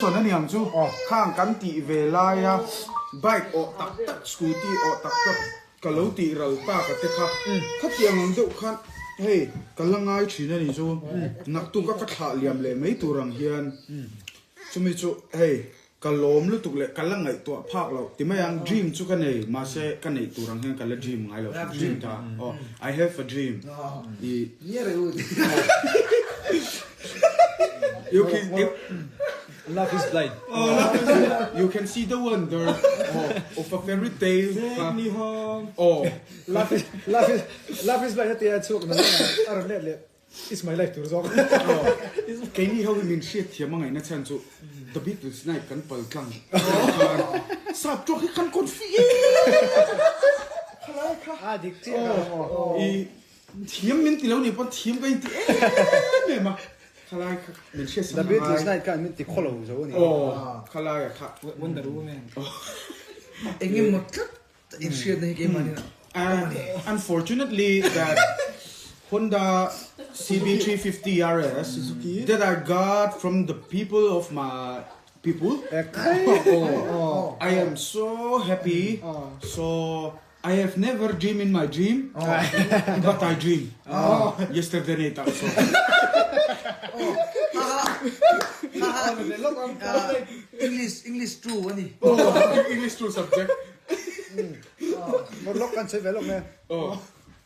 Sawn a niang chu khang kan tih ve laia bike awh tak tak scooty awh tak tak ka lo tih ral tak a te kha khatiang ang deuh khan hei ka la ngai thin a ni chu naktuk a ka thlah liam leh mai tur ang hian chumi chu hei Ka lawm lutuk leh ka la ngaihtuah phak loh ti mai ang, dream chu ka nei, mahse ka neih tur ang hian ka la dream ngai lo, dream ta aw, I have a dream i You can Love is blind. You can see the wonder of a fairy tale aw. Love is love is love is blind a tia chhuak na a rawn let leh. It's my life tur zawk. Keini ho hi min hriat thiam a ngaihna chhan chu The Beatles night kan pal tlang sap tawk hi kan confi em khalai kha. A dik chiah ka ram aw. I thiam min ti lo ni pawn thiam ka inti em em a khalai kha min hriat The Beatles night khan min ti khaw lo zo a ni. Aw khalai a kha. Wonder Woman. Engemaw tlat Inhriatna hi keimahni And unfortunately that Honda CB350 RS Suzuki that I got from the people of my people oh, I am so happy so I have never dream in my dream but I dream yesterday night also. English English true a ni. English true subject. Mawr lawk kan sawi ve lawk nge.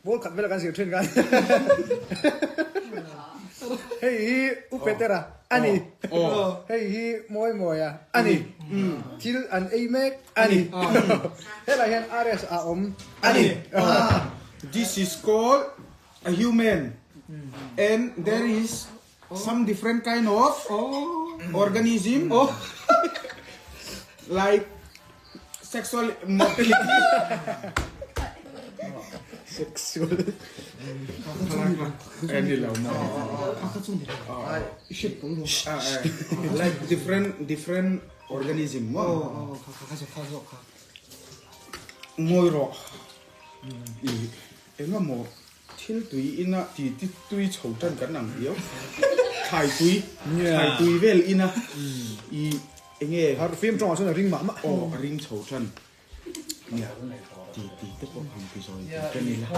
Ball khat vela kan zir thin khan. Hei hi U Petera a ni. Hei hi Mawi Mawia a ni. Thil an ei mek a ni. Helai hian RS a awm a ni. This is called a human and there is some different kind of organism like sexual motility. Sexual. Like different different organism maw. Ngawi rawh. Engemaw Thil tui ina ti ti tui chho tan kan ang viau. Thlai tui, thlai tui vel ina i enge. Har film tawngah chuan a ring mah mah. Aw a ring chho tan. Nia ti ti te pawh han ti zawi tur te ni la.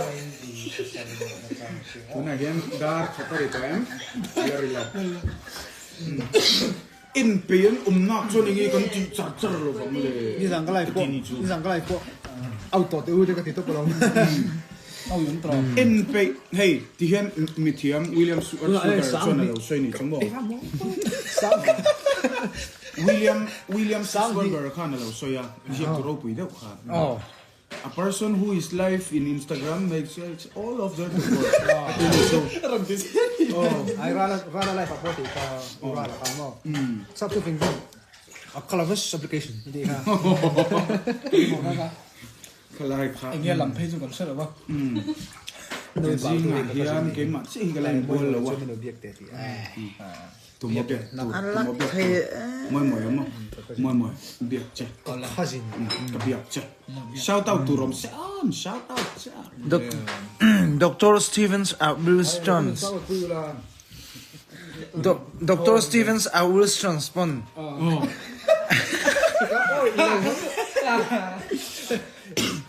Tunah hian dar khat a ri tawh em? La ri lo. En pei an awm nak chuan enge kan tih char char lo vang le. Nizan ka live pawh nizan ka live pawh out tawh teh u te ka ti tawp alawm. En pei hei ti hian mithiam William Sugar chuan a lo sawi ni chu maw? William William Sugar khan a lo sawi a, ziaktu ropui deuh khan. A person who is live in Instagram makes all of their work a ti ni chu. Ai rala rala live a pawh tih kha u rala kha maw sap chu fing vek a calavesh application a tih kha. Khalai kha. Enge lam phei chu kan hre lo va. Zingah hian keimah chiah hi ka la inbual lo a. Tumaw biak tur, tumaw biak tur. Mawi mawi a maw? Mawi mawi biak che. Cousin. Ka biak che. Shout out tur awm se an, shout out che a. Doctor Stevens a Wilsons Doctor Stevens a Wilsons pawn.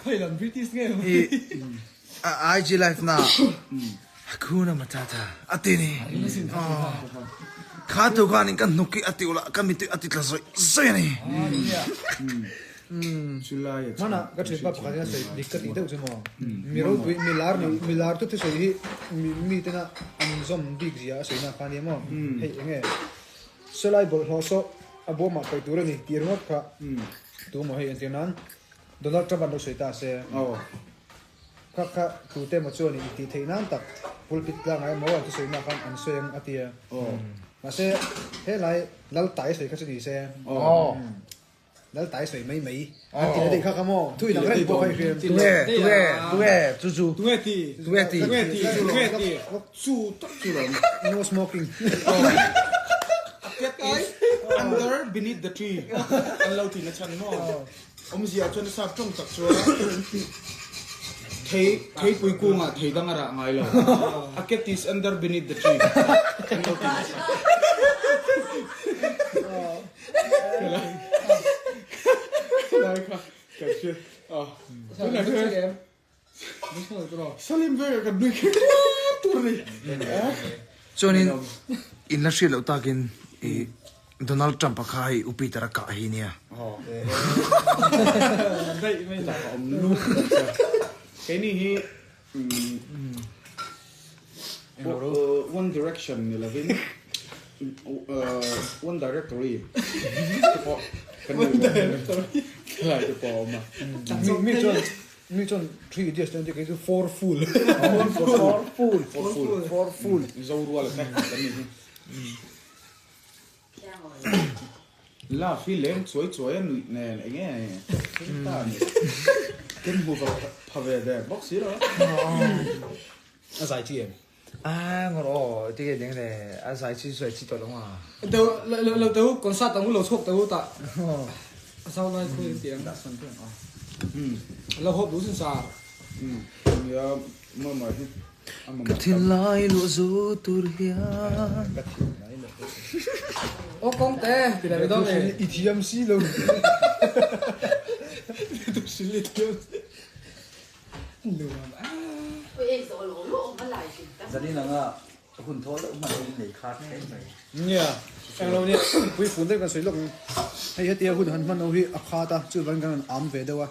Khoi British nge. I IG live na Hakuna Matata a ti ni. Kha tu khan in ka hnuk hi a ti ula ka mitui a ti tla zawih zawih a ni. Hmana ka thianpa pakhat hian a sawi dik ka tih deuh chu maw. Mi ropui mi lar ni mi lar tu thusawi hi mi tena an zawm bik zia a sawi na kha ania maw. Hei enge sawlai bawlhhlawh saw a bawmah paih tur a ni tih ringawt kha tu maw hei entir nan Donald Trump an lo sawi ta se. Kha kha tute emaw chuan in tih theih nan tak pulpit tlangah emaw an thusawi nak khan an sawi ang a ti a. Mahse helai lal tai sawi kha chu ni se. Lal tai sawi mai mai an ti leh daih kha kha maw thu inang reng pawh kha i hria em? Tunge tunge tunge chu chu Tunge ti tunge ti tunge ti tunge ti Chu tak chu lo ni. No smoking. A cat is under beneath the tree an lo ti na chhan maw? Awmzia chuan a sap tawng tak chuan thei theipui kungah thei dang a rah ngai lo. A cat is under beneath the tree. An lo ti nasa. Khelai kha kan hria a. Tunah hian Salim vekah kan nui kher tur a ni. Chuanin in la hriat loh takin i Donald Trump-a kha hei U Peter-a kah hi nia. Keini hi One Direction ni lovin One Directory te pawh kan nei lo helai te pawh a awm a. Mi chuan mi chuan Three Idiots te an ti kei chu Four Fool. Four Fool. Four Fool. Zoruala te kan nih hi. Love hi leng chuai chuai a nuih nen eng nge thleng ta a ni. Ken hmu va pha ve der bawk si lo a. A zai chi em? A ngawr aw ti ke ding le a zai chi zai chi tawh lo nga. Teu lo lo teu concert ang u lo chhuak teu tah. A sau lai khawi an ti ang. Lo hawp duh sin sa. Nia mama hi. Ka thinlai luah zo tur hian. Ka thinlai luah zo tur Aw kawngte ti leh dawn e. I thiam si lo. Tu hrilh i thiam si. Nuam a. Zanin anga hun thawl deuh hman in nei khat hle mai. Nia, englo nia pui fun deuh kan sawi lawk ang. Hei hetia hun han hman ho hi a khat a, chuvangin kan rawn am ve deuh a.